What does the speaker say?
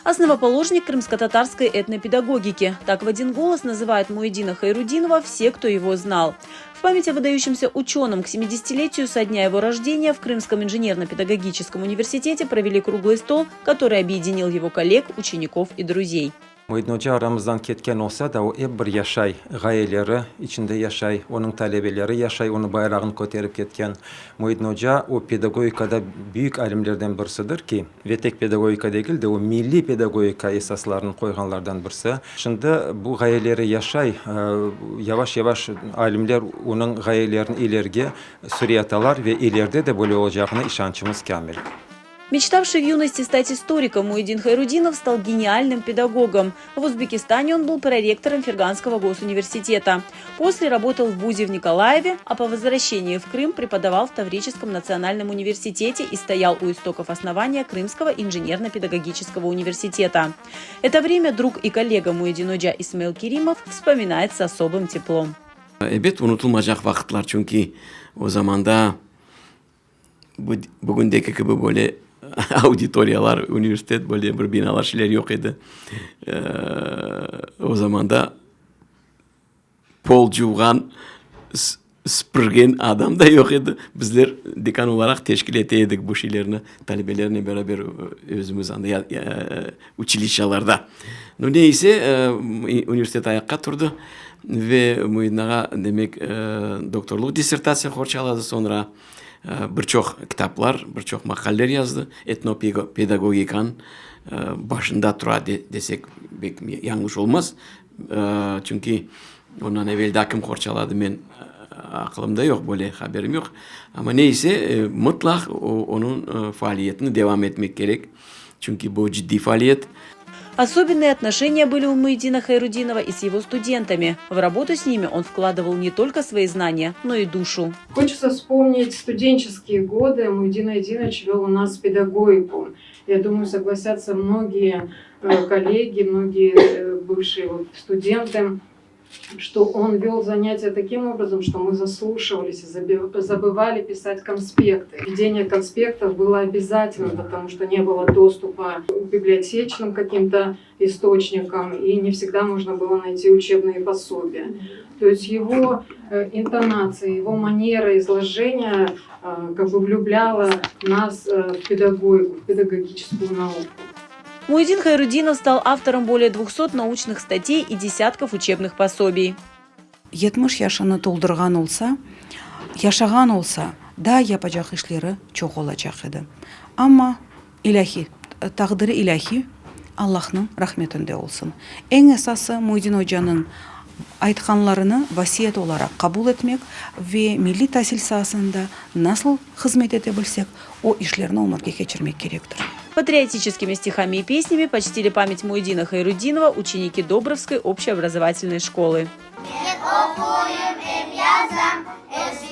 Основоположник крымско-татарской этнопедагогики. Так в один голос называют Муедина Хайрудинова все, кто его знал. В память о выдающемся ученом к 70-летию со дня его рождения в Крымском инженерно-педагогическом университете провели круглый стол, который объединил его коллег, учеников и друзей. Muidin oca aramızdan ketken olsa da, o ep bir yaşay, ğayeleri içinde yaşay, onıñ talebeleri yaşay, onıñ bayrağını köterip ketken. Muidin oca, o pedagogikada büyük alimlerden birisidir ki, ve tek pedagogika degil de, o milliy pedagogika esaslarını qoyğanlardan birisi. Şimdi bu ğayeleri yaşay, yavaş-yavaş alimler onıñ ğayelerini ilerge süreyatalar ve ileride de böyle olacağına işançımız kâmil. Мечтавший в юности стать историком, Муидин Хайрудинов стал гениальным педагогом. В Узбекистане он был проректором Ферганского госуниверситета. После работал в ВУЗе в Николаеве, а по возвращении в Крым преподавал в Таврическом национальном университете и стоял у истоков основания Крымского инженерно-педагогического университета. Это время друг и коллега Муидин Оджа Исмаил Керимов вспоминает с особым теплом. Ebet, unutılmaycaq vaqıtlar, çünki o zamanda Bugündeki kibi böyle auditoriyalar, universitet böyle bir binalar, şeyler yoq edi. O zamanda pol cuvğan, süpürgen adam da yoq edi. Bizler dekan olaraq teşkil ete edik bu şeylerni talebelernen beraber özümiz anda uçilişşalarda. Nu, ne ise, universitet ayaqqa turdı ve Muidin ağa, demek, doktorluq dissertatsiya qorçaladı, soñra bir çoq kitaplar, bir çoq maqaleler yazdı, etnopedagogikanıñ başında tura desek, pek yañlış olmaz, çünki ondan evel daa kim qorçaladı, men aqılımda yoq, böyle haberim yoq, amma ne ise, mıtlaq onıñ faaliyetini devam etmek kerek. Çünki bu ciddiy faaliyet. Особенные отношения были у Муедина Хайрудинова и с его студентами. В работу с ними он вкладывал не только свои знания, но и душу. Хочется вспомнить студенческие годы. Муедин Айдинович вел у нас педагогику. Я думаю, согласятся многие э, коллеги, многие э, бывшие студенты что он вел занятия таким образом, что мы заслушивались и забывали писать конспекты. Ведение конспектов было обязательно, потому что не было доступа к библиотечным каким-то источникам, и не всегда можно было найти учебные пособия. То есть его э, интонация, его манера изложения э, как бы влюбляла нас э, в педагогику, в педагогическую науку. Муедин Хайрудинов стал автором более 200 научных статей и десятков учебных пособий. 70 yaşını toldurğan olsa, yaşağan olsa, daa yapacaq işleri çoq olacaq edi. Amma ilâhiy, taqdiri ilâhiy, Allahnıñ rahmetinde olsun. Eñ esası, Muydin ocanıñ aytqanlarını vasiyet olaraq qabul etmek ve milliy tasil saasında nasıl hızmet ete bilsek, o işlerni ömürge keçirmek kerektir. Патриотическими стихами и песнями почтили память Муедина Хайрудинова ученики Добровской общеобразовательной школы. Men oquyım em yazam, öz.